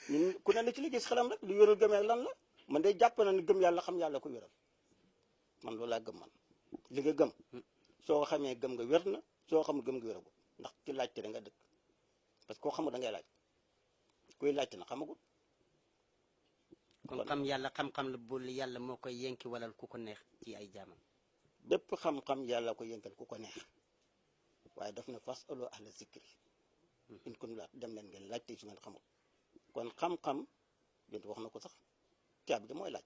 ñun ku ne na ci liggéey si xelam rek lu wéral gëmee lan la man de jàpp na ni gëm yàlla xam yàlla ko wéral man loolu laa gëm man li nga gëm soo ko xamee gëm nga wér na soo xamul gëm nga wéragul ndax ci laajte da nga dëkk parce que koo xamul da ngay laaj kuy laajte na xamagul kon xam yàlla xam-xam la bul yàlla moo koy yenki walal ku ko neex ci ay jaamam bépp xam-xam yàlla ko yënkal ku ko neex waaye daf ne fas aloo ahla zikri in kuntum laa dem leen ngeen laajte su ngeen xamul kon xam-xam yéen wax na ko sax caabi gi mooy laaj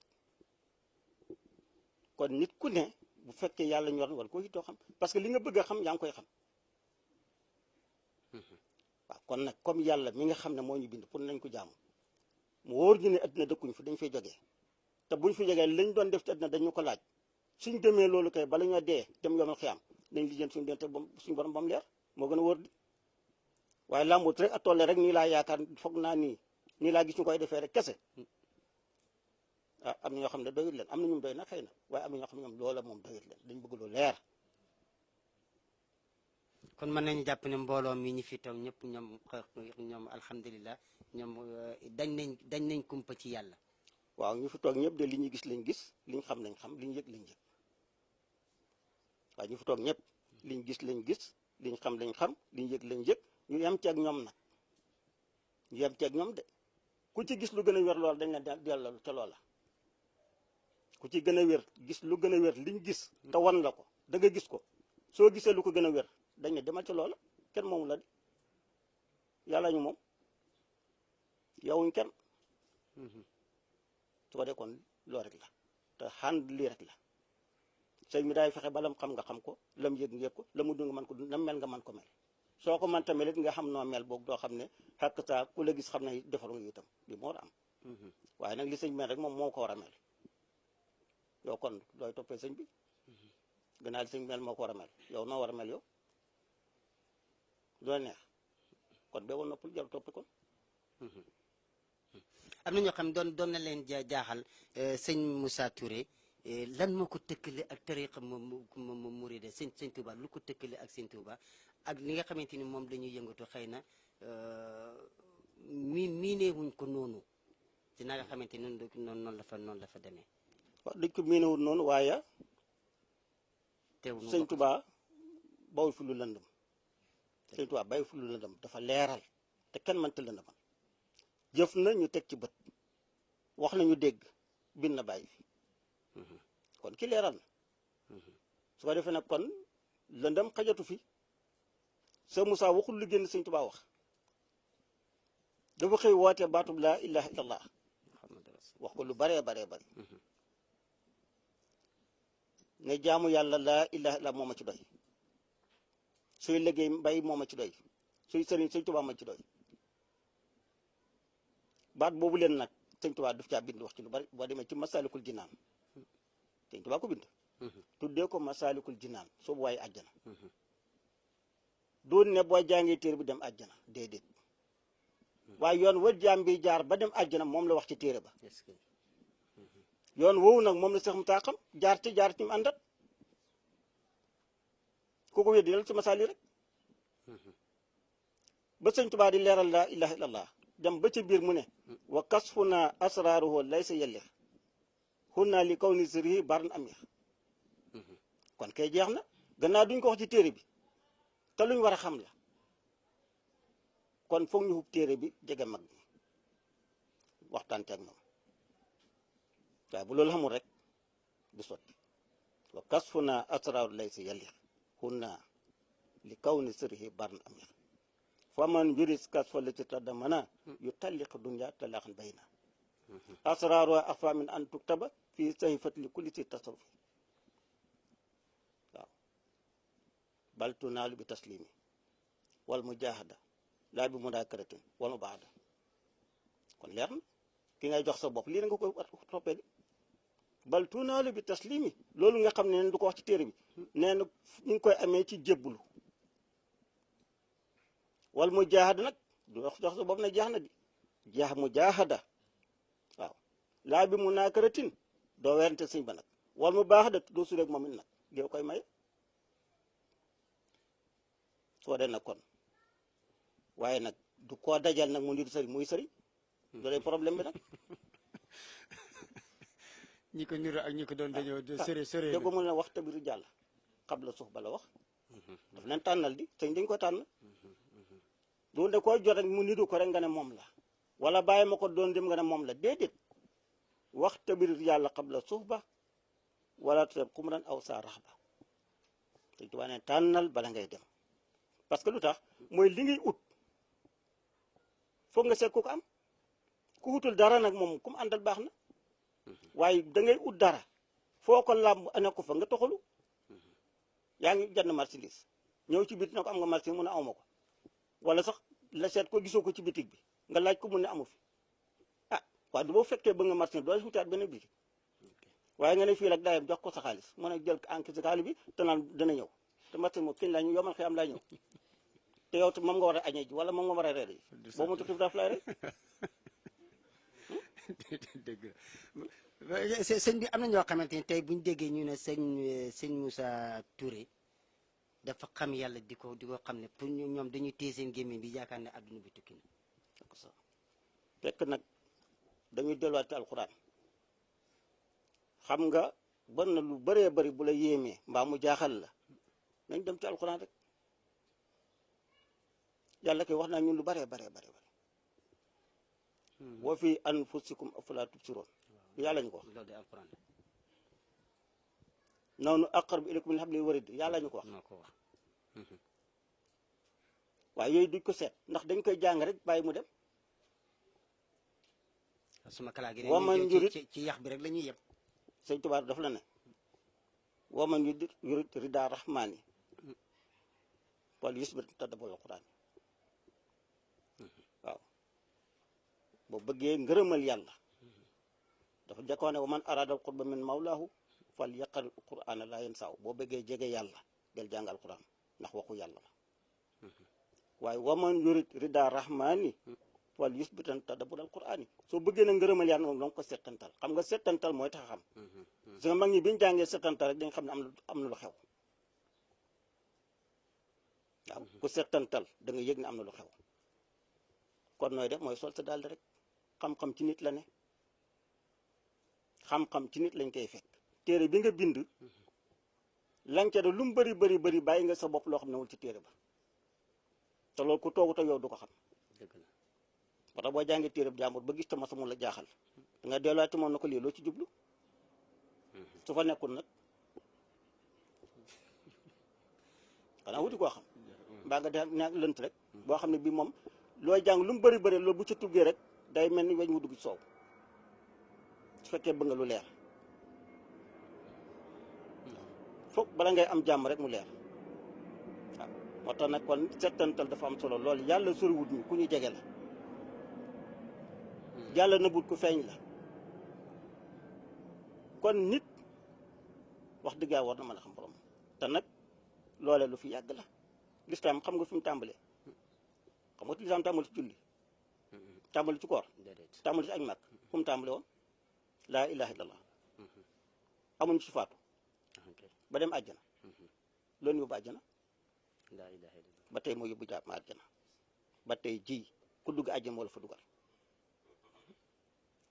kon nit ku ne bu fekkee yàlla ñor na wala koo itoo xam parce que li nga bëgg a xam yaa ngi koy xam waaw kon nag comme yàlla mi nga xam ne moo ñu bind pour nañ ko jaamu mu wóor ñu ne addina dëkkuñu fi dañ fay jógee te buñ fi jógee lañ doon def ci addina dañu ko laaj suñ demee loolu kay bala ñoo dee dem yomal xiyaam dañ li jën suñu dente bam suñu borom ba mu leer moo gën a wóor di waaye làmbut rek a tolle rek nii laa yaakaar foog naa nii laa gis ñu koy defee rek kese ah am na ñoo xam ne doyul leen am na ñum doy na xëy na waaye am na ñoo xam ne ñoom loola moom doyul leen dañ bëgg lu leer kon mën nañu jàpp ne mbooloo mi ñi fi toog ñëpp ñoom alhamdulilah ñoom dañ nañ kumpa ci yàlla waaw ñu fi toog ñëpp de li ñu gis lañ gis li ñu xam lañ xam li ñu yëg lañ yëg waaw ñu fi toog ñëpp li ñu gis lañ gis li ñu xam lañ xam li ñu yëg lañ yëg ñu yem ci ak ñoom nag ñu yem ci ak ñoom de ku ci gis lu gën a wér lool dañ la delloo ca loola ku ci gën a wér gis lu gën a wér liñ gis te wan la ko da nga gis ko soo gisee lu ko gën a wér dañ ne demal ca loola kenn moomu la de yàlla ñu moom yowuñ kenn su ko dee kon loo rek la te xànd lii rek la sëñ mi daay fexe balam xam nga xam ko lam yëg nga yëg ko la mu dund nga mën ko dund nam mel nga mën ko mel soo ko mën tamit nga xam noo mel boog doo xam ne xàq saa ku la gis xam ne defaru nga itam li moo war a am waaye nag li sëñ mel rek moom moo ko war a mel yow kon looy toppee sëñ bi gannaaw li sëñ mel moo ko war a mel yow noo war a mel yow loo neex kon bee woon noppal jarul toppee kon am na ñoo xam doon na leen jaaxal sëñ Moussa Touré lan moo ko tëkkale ak tariqa mu muride sëñ Touba lu ko tëkkale ak sëñ Touba ak li nga xamante ni moom dañuy yëngatu xëy na miineewuñ ko noonu ci na nga xamante ni noonu la fa demee. waaw dañ ko miinewul noonu waaye sëñ Touba bawul fi lu lëndëm sëñ Touba bàyyi fi lu lëndëm dafa leeral te kenn mënta lëndëmal jëf na ñu teg ci bët wax na ñu dégg bind na bàyyi fi kon ki leeral na su ko defee nag kon lëndëm xajatu fi sëñ Moussa waxul lu génn sëñ Touba wax dafa xëy woote baatub laa ilaha illallah wax ko lu baree bari ne jaamu yàlla laa ilaha illallah moo ma ci doy suy liggéey mbay moo ma ci doy suy sëriñ sëñ Touba ma ci doy baat boobu leen nag sëñ Touba daf caa bind wax ci lu bari boo demee ci Masaalikul Jinaan sëñ Touba ko bind tuddee ko Masaalikul Jinaan soobu waaye àjjana doon ne boo jàngee téere bi dem àjjana déedéet waaye yoon wa jaam bi jaar ba dem àjjana moom la wax ci téere ba yoon woowu nag moom la Seex Musaa xam jaar ci mu àndat ku ko weddi yàlla ci masaali rek ba sëñ Tuubaa di leeral laa ilaha illallah dem ba ca biir mu ne wa kasfuna asraaruhu laysa yellix xunna li kaw ni sirri baran amix kon kay jeex na gannaaw duñ ko wax ci téere bi te luñ war a xam la kon foog ñu xub téere bi jege mag bi waxtaan ak moom waaye bu loolu xamul rek du sotti wa kasfuna asraaru laysa yellix xunna li kaw ni sirri baran amix fa man juris kas fa la ci taddamana yu talliq dunya talaaxan bayna asraaru axfa min an tuktaba fii sayfat li kulli si tasawuf waaw bal tunaalu bi taslimi wal mujahada laa bi mudakaratin wal mubaada kon leer na ki ngay jox sa bopp lii na nga koy toppee di bal tunaalu bi taslimi loolu nga xam ne du ko wax ci téere bi nee na ñu ngi koy amee ci jébbulu wal mujahada nag du wax jox sa bopp na jeex na di jeex mujahada waaw laa bi munakaratin doo werante sëñ ba nag wal mu baax de doo sureeg moom it nag doo koy may soo dee nag kon waaye nag du koo dajal nag mu ndir sëriñ muy sëriñ loolay problème bi nag ñi ko niru ak ñi ko doon dañoo sore dégg mu ne wax tabiru jàll xam la suuf ba la wax daf leen tànnal di sëñ dañ ko tànn du de koo jot rek mu niru ko rek nga ne moom la wala bàyyi ma ko doon dem nga ne moom la déedéet wax tabiru yàlla xam la suuf ba wala te ku mu daan aw saa rax ba te tubaab ne tànnal bala ngay dem parce que lu tax mooy li ngay ut foog nga seet ku ko am ku utul dara nag moom ku mu àndal baax na waaye da ngay ut dara foo ko làmb ane ko fa nga toxalu yaa ngi jënd marchandise ñëw ci biti na ko am nga marchandise mu ne aw ma ko wala sax la seet ko gisoo ko ci bitig bi nga laaj ko mu ne amu fi ah waaye du boo fekkee ba nga marchandise doo wutaat benn bitig waaye nga ne fii rek daayam jox ko sa xaalis mu ne jël enquête si xaalis bi te naan dana ñëw te marchandise moom kañ laa ñëw yomal xëy am laa ñëw te yow moom nga war a añee ji wala moom nga war a reere ji boo mu tuuti daf lay rek dëgg la sëñ bi am na ñoo xamante ni tey bu ñu déggee ñu ne sëñ Moussa Touré dafa xam yàlla di ko xam ne pour ñoom dañuy téye seen gémmiñ bi yaakaar ne adduna bi tukki na. fekk nag dañuy delluwaat ci alxuraan xam nga bon na lu bëree bëri bu la yéemee mbaa mu jaaxal la nañ dem ci alxuraan rek yàlla koy wax naa ñun lu bëree bëri wa fi anfusikum afalaa tubsiroon yàlla ñu ko wax loolu de alxuraan noonu aqrabu ilaykum min hablil warid yàlla ñu ko wax waaye yooyu duñ ko seet ndax dañ koy jàng rek bàyyi mu dem suma kalaa gi waman yurit ci yax bi rek la ñuy yem sëñ Tuubaa daf la ne waman yurit rida rahmaani wal yusbir tadabbur alquran waaw boo bëggee ngërëmal yàlla dafa jekkoon ne wa man arada alqurba min mawlaahu fal yaqra'il qur'ana laa yansahu boo bëggee jege yàlla del jàng alquran ndax waxu yàlla la waaye waman yurit rida rahmaani wal yusbitan tadabbur alqur'ani soo bëggee na ngërëmal yàlla moom danga ko settantal xam nga settantal mooy tax a xam si nga mag ñi biñu jàngee settantal rek dañ xam ne am na lu xew waaw ku settantal da nga yëg ne am na lu xew kon nooy def mooy sol sa daal rek xam-xam ci nit la ne xam-xam ci nit lañ koy fekk téere bi nga bind lañ ca def lu mu bëri bàyyi nga sa bopp loo xam ne wul ci téere ba te loolu ku toogu te yow du ko xam dëgg la moo tax boo jàngee téere bi jàmbur ba gis te masa mu la jaaxal da nga delluwaat moom na ko lii loo ci jublu su fa nekkul nag xanaa wuti koo xam mbaa nga def ne lënt rek boo xam ne bii moom looy jàng lu mu bëri loolu bu ci tuggee rek day mel ni weñ mu dugg ci soow su fekkee bëgg nga lu leer foog bala ngay am jàmm rek mu leer waaw moo tax nag kon settantal dafa am solo loolu yàlla soriwut ñu ku ñu jege la yàlla nëbbut ku feeñ la kon nit wax dëgg yàlla war na mën a xam borom te nag loolee lu fi yàgg la lislaam xam nga fi mu tàmbalee xam nga lislaam tàmbali ci julli tàmbali ci koor tàmbali ci aj màkk fu mu tàmbale woon laa ilaha illallah amuñ ci faatu ba dem àjjana loolu yóbbu àjjana laa ilaaha illallah. ba tey moo yóbbu jaam àjjana ba tey ji ku dugg àjjana moo la fa dugal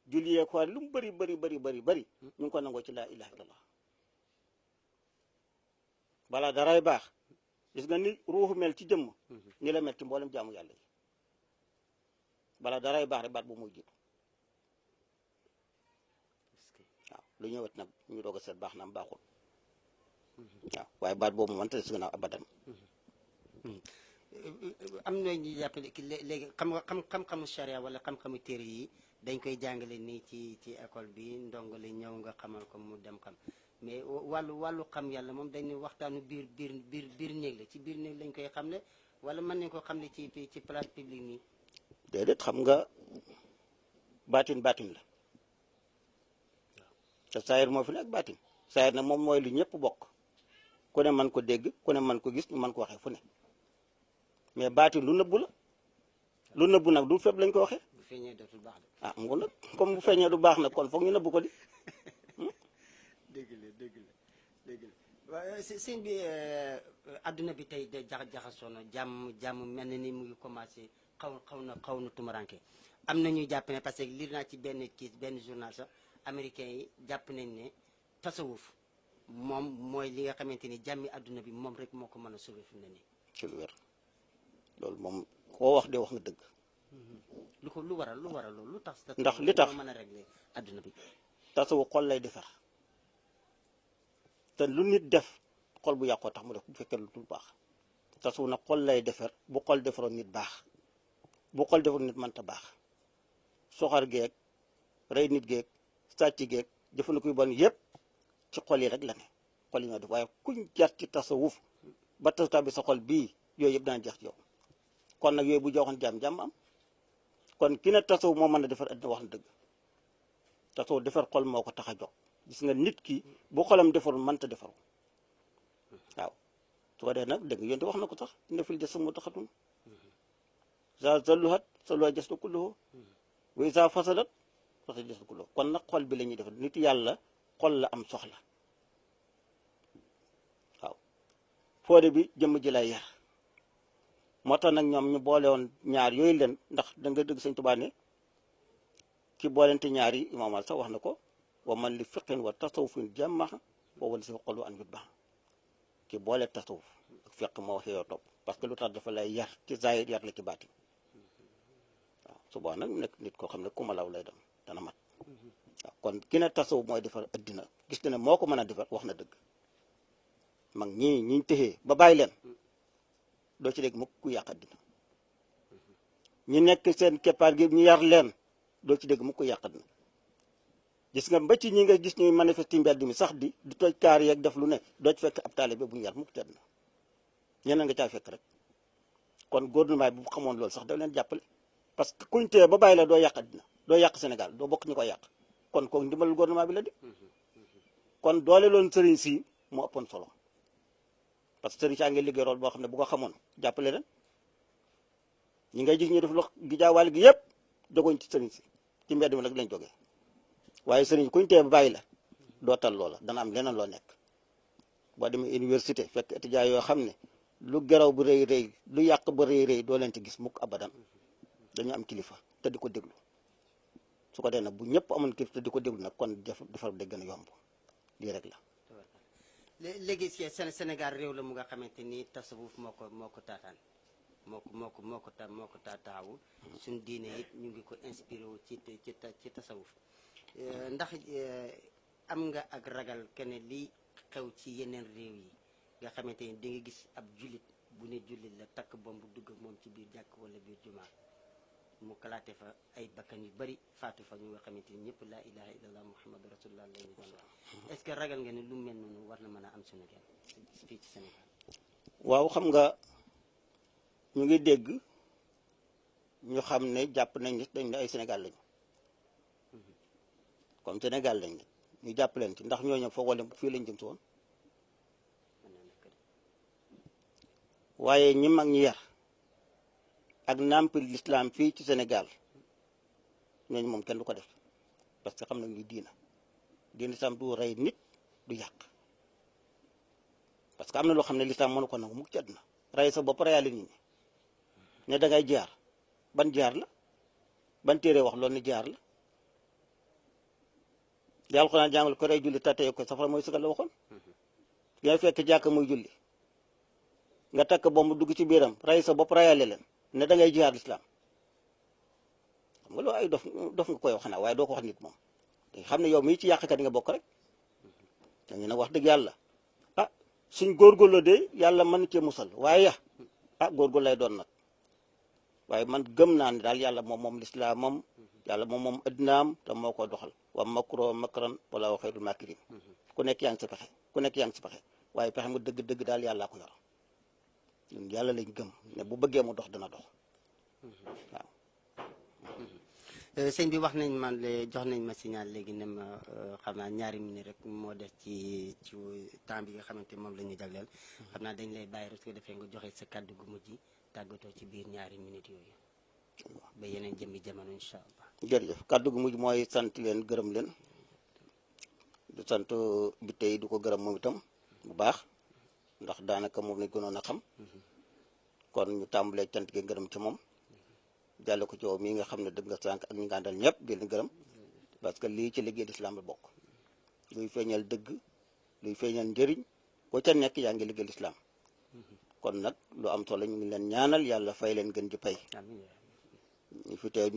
julli yee ko lu mu bëri ñu ngi ko nangoo ci laa ilaaha illallah balaa daray baax gis nga ni ruuxu mel ci jëmm ni la mel ci mboolem jaamu yàlla yi balaa daray baax rek baat bu muy jiitu waaw lu ñëwat nag ñu doog a seet baax na am baaxul waaw waaye baat boobu mënta des gannaaw abadan am na ñu jàppale léegi xam-xamu charia wala xam-xamu téere yi dañ koy jàngale nii ci école bi ndongo li ñëw nga xamal ko mu dem xam mais wàllu xam yàlla moom dañ ne waxtaanu biir néeg la ci biir néeg lañ koy xamle wala mën nañ ko xamle ci place publique nii. déedéet xam nga baatin la te saayir moo fi ne ak baatin saayir nag moom mooy lu ñëpp bokk ku ne mën ko dégg ku ne mën ko gis ñu mën ko waxee fu ne mais baatin lu nëbbu la lu nëbbu nag du fépp lañ ko waxee. bu feeñee dootul baax de. ah mu nag comme bu feeñee du baax nag kon foog ñu nëbbu ko di. dégg la waaye sëñ bi adduna bi tey de jaxasoo na jàmm mel na ni mu ngi commencé xaw na tumaranke am na ñuy jàpp ne parce que lire naa ci benn journal sax américain yi jàpp nañ ne tasawuf moom mooy li nga xamante ni jàmmi adduna bi moom rek moo ko mën a sauver fi mu ne nii. ci lu wér loolu moom koo wax de wax nga dëgg. lu waral loolu lu tax. ndax li tax mën a régler adduna bi. tasawuf xol lay defar te lu nit def xol bu yàqoo tax mu def bu fekkee lu dul baax tasawuf nag xol lay defar bu xol defaroon nit baax bu xol defaroon nit mënta baax soxar geeg rey nit geeg sàcc geeg jëfandiku yu bon yëpp ci xol yi rek la ne xol yi ñoo def waaye kuñ jar ci tasawuf ba tasawuf bi sa xol bii yooyu yëpp daan jeex ci yow kon nag yooyu bu joxoon jàmm am kon ki ne tasawuf moo mën a defar addina wax na dëgg tasawuf defar xol moo ko tax a jox gis nga nit ki bu xolam defarul mënta defaru waaw su ko dee nag dëgg yonte wax na ko sax inna fil jasadi mudghatan iza saluhat saluha jasadu kulluhu wa iza fasadat fasada jasadu kulluhu kon nag xol bi la ñuy defar nit yàlla xol la am soxla waaw foode bi jëmm ji lay yar moo tax nag ñoom ñu boole woon ñaar yooyu leen ndax da nga dëgg Sëñ Tuubaa ne ki boolente ñaar yi imaamal sax wax na ko wa man li fiqin wa tasawufin jàmmaxa wa wala si xolu an bit baax ki boole tasawuf ak fiq moo waxee yoo topp parce que lu tax dafa lay yar ci zahir yar la ci baati waaw suba nag nekk nit koo xam ne ku ma law lay dem dana mat waaw kon ki ne tasawuf mooy defar addina gis nga ne moo ko mën a defar wax na dëgg mag ñiñ téxee ba bàyyi leen doo ci dégg mukk ku yàq addina ñi nekk seen keppaar gi ñu yar leen doo ci dégg mukk ku yàq addina gis nga ba ci ñi nga gis ñuy manifester mbedd mi sax di toj kaar yeeg def lu ne doo ci fekk ab taalibe bu ñu yar mukk tedd na ñeneen nga caa fekk rek kon gouvernement bi bu xamoon loolu sax da leen jàppale parce que kuñ tee ba bàyyi la doo yàq addina doo yàq Sénégal doo bokk ñu ko yàq kon kooku ndimbalul gouvernement bi la di kon doole loon sëriñ si moo ëppoon solo parce que sëriñ saa ngi liggéey rôle boo xam ne bu ko xamoon jàppale leen ñi ngay gis ñu def lu gi jaawaale gi yëpp jogoñ ci sëriñ si ci mbedd mi nag lañ jógee waaye sëriñ kuñ tee ba bàyyi la doo tal loola dana am leneen loo nekk boo demee université fekk étudiant yoo xam ne lu geraw bu rëy rëy lu yàq ba rëy rëy doo leen ci gis mukk abadan dañu am kilifa te di ko déglu su ko dee nag bu ñëpp amoon kilifa te di ko déglu nag kon defar day gën a yomb lii rek la. léegi Sénégal réew la mu nga xamante ni tasawuf moo ko taataan moo ko taawul suñu diine it ñu ngi ko inspiré wu ci tasawuf ndax am nga ak ragal kene li xew ci yeneen réew yi nga xamante ni di nga gis ab jullit bu ne jullit la takk bomb dugg ak moom ci biir jàkk wala biir jumaa mu kalaate fa ay bakkan yu bari faatu fa ñu nga xamante ni ñëpp laa ilaha illallah muhammadu rasulullah la ñu doon wax est-ce que ragal nga ne lu mel noonu war na mën a am Sénégal fii ci Sénégal. waaw xam nga ñu ngi dégg ñu xam ne jàpp nañ ni dañ ne ay Sénégal lañu comme Sénégal lañ ne ñu jàpp leen ci ndax ñooñu foog wala fii lañ jëm si woon waaye ñi mag ñi yar ak nampi l'islam fii ci Sénégal ñooñu moom kenn du ko def parce que xam nañ ni diina sam du rey nit du yàq parce que am na loo xam ne lislaam mënu ko nangu mukk ci àdduna rey sa bopp reyaale nit ñi ne da ngay jaar ban jaar la ban téere wax loolu ni jaar la di alxuraan jàngal ko rey julli tàttee ko safara mooy sugal la waxoon ngay fekk jàkk muy julli nga takk bomb dugg ci biiram rey sa bopp reyaale leen ne da ngay jaar lislaam xam nga loolu ay dof nga koy wax xanaa waaye doo ko wax nit moom te xam ne yow mii ci yàqkat yi nga bokk rek dañu nag wax dëgg yàlla ah suñ góorgóorloo de yàlla mën cee musal waaye góorgóorlu lay doon nag waaye man gëm naa ne daal yàlla moom lislaamam yàlla moom addinaam te moo ko doxal wa makro makran wala wa xayrul makirin ku nekk yaa ngi si pexe waaye pexe mu dëgg daal yàllaa ko yor ñun yàlla lañ gëm ne bu bëggee mu dox dana dox waaw. sëñ bi wax nañ man jox nañ ma signal léegi ne ma xam naa ñaari minute rek moo def ci temps bi nga xamante moom la ñu jagleel xam naa dañ lay bàyyi rek su ko defee nga joxe sa kàddu gu mujj tàggatoo ci biir ñaari minute yooyu ba yeneen jëmmi jamono incha allah. jërëjëf kàddu gu mujj mooy sant leen gërëm leen du sant bi tey du ko gërëm moom itam bu baax ndax daanaka moom lañ gënoon a xam kon ñu tàmbalee cant gi gërëm ci moom jàlle ko ci yow mii nga xam ne dëgg nga sànq ak ñi nga àndal ñëpp di leen gërëm parce que lii ci liggéey lislaam la bokk luy feeñal dëgg luy feeñal njëriñ boo ca nekk yaa ngi liggéey lislaam kon nag lu am solo ñu ngi leen ñaanal yàlla fay leen gën ji pay ñu fi teew